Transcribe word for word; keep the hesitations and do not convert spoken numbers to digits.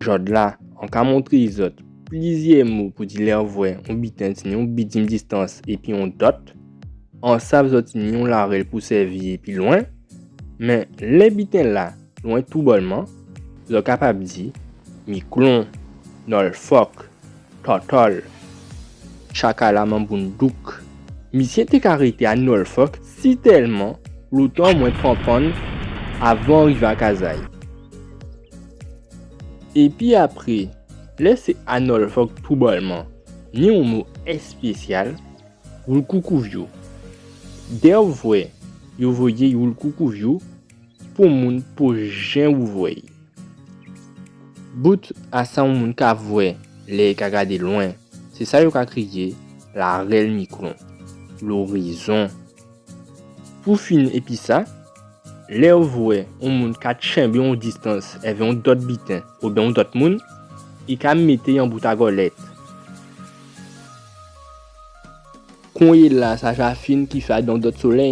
Jòdla, an ka montré zòt plizyè mo pou di lè ou vwè on biten tini on bidim distans épi on dòt. An sav zòt tini on larèl pou sèvi épi lwen, mé lè biten-la lwen toubòlman, zòt kapab di miklon, nòlfòk, tòtòl, chakala manboundouk. Misyé té ka rété a Nòlfòk sitèlman lontan mwen pran pann avan rivé a kaz a-y. Épi apré, lè sé a Nòlfòk toubòlman, ni on mo èspésyal, woulkoukouvyou. Dè ou vwè yo voyé woulkoukouvyou pou moun po jen ou vwè-y. Bout a sa on moun ka vwè lè i ka gadé lwen, sé sa yo ka kriyé larèl miklon, lorizon. Pou fin épi sa, lè ou vwè on moun ka tjenbé on distans èvè on dòt biten oubyen on dòt moun, i ka mété-y an bout a gòlèt. Konyéla sa ja fin, ki fè a on dòt solèy.